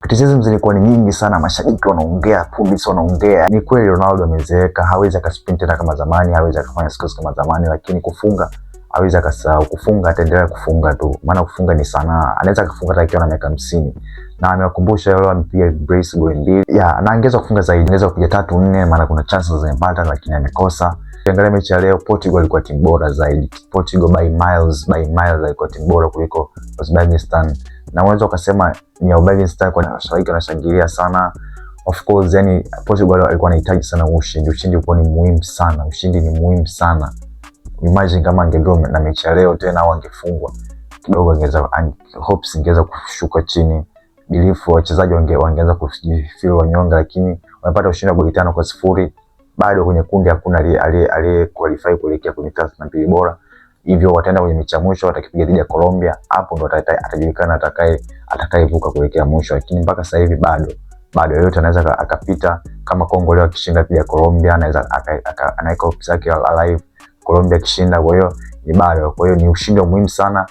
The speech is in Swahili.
Criticism zilikuwa ni nyingi sana, mashabiki wanaongea, pundits wanaongea. Ni kweli Ronaldo amezeeka, hawezi akasprint tena kama zamani, hawezi akafanya skills kama zamani, lakini kufunga hawezi akasahau kufunga, ataendelea kufunga tu, maana kufunga ni sanaa. Anaweza akafunga hata akiwa na miaka 50 na amewakumbusha leo amepiga brace goli mbili ya, na angeweza kufunga zaidi, angeweza kupiga tatu nne, maana kuna chances zimepata, lakini amekosa. Ukiangalia mechi ya leo, Portugal alikuwa timu bora zaidi. Portugal by miles, by miles alikuwa timu bora kuliko Uzbekistan, na unaweza ukasema ni ya Uzbekistan kwa mashabiki wanashangilia sana. Of course, yani Portugal alikuwa anahitaji sana ushindi. Ushindi ulikuwa ni muhimu sana, ushindi ni muhimu sana. Imagine kama angedraw na mechi ya leo tena au angefungwa kidogo, angeweza hopes ingeweza kushuka chini, belief wachezaji wangeanza kujifeel wanyonge, lakini wamepata ushindi wa goli 5-0. Bado kwenye kundi hakuna aliye qualify kuelekea kwenye 32 bora, hivyo wataenda kwenye mechi ya mwisho watakipiga dhidi ya Colombia. Hapo ndo atajulikana atakayevuka kuelekea mwisho, lakini mpaka sasa hivi bado yoyote anaweza akapita. Kama Kongo leo akishinda dhidi ya Colombia, anaweza anaweka hopes zake alive, Colombia akishinda. Kwa hiyo ni bado, kwa hiyo ni ushindi wa muhimu sana.